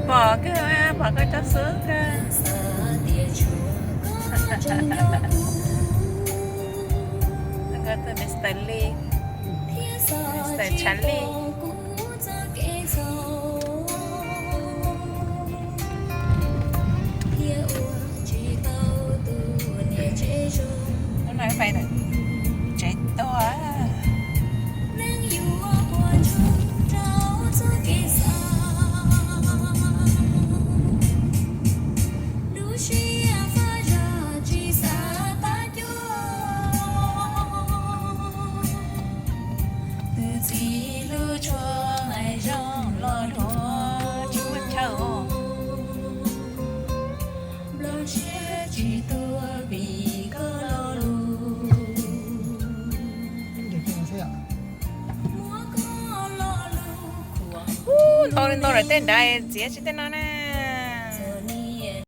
Pom kawg, pom koj tso xwb kawg. Nkawd tus Mister Lee, Mister Charlie. Hnub no pais tsev tuaj. Ntau li ntau lawm, tej nrad txiav tsis tej no na.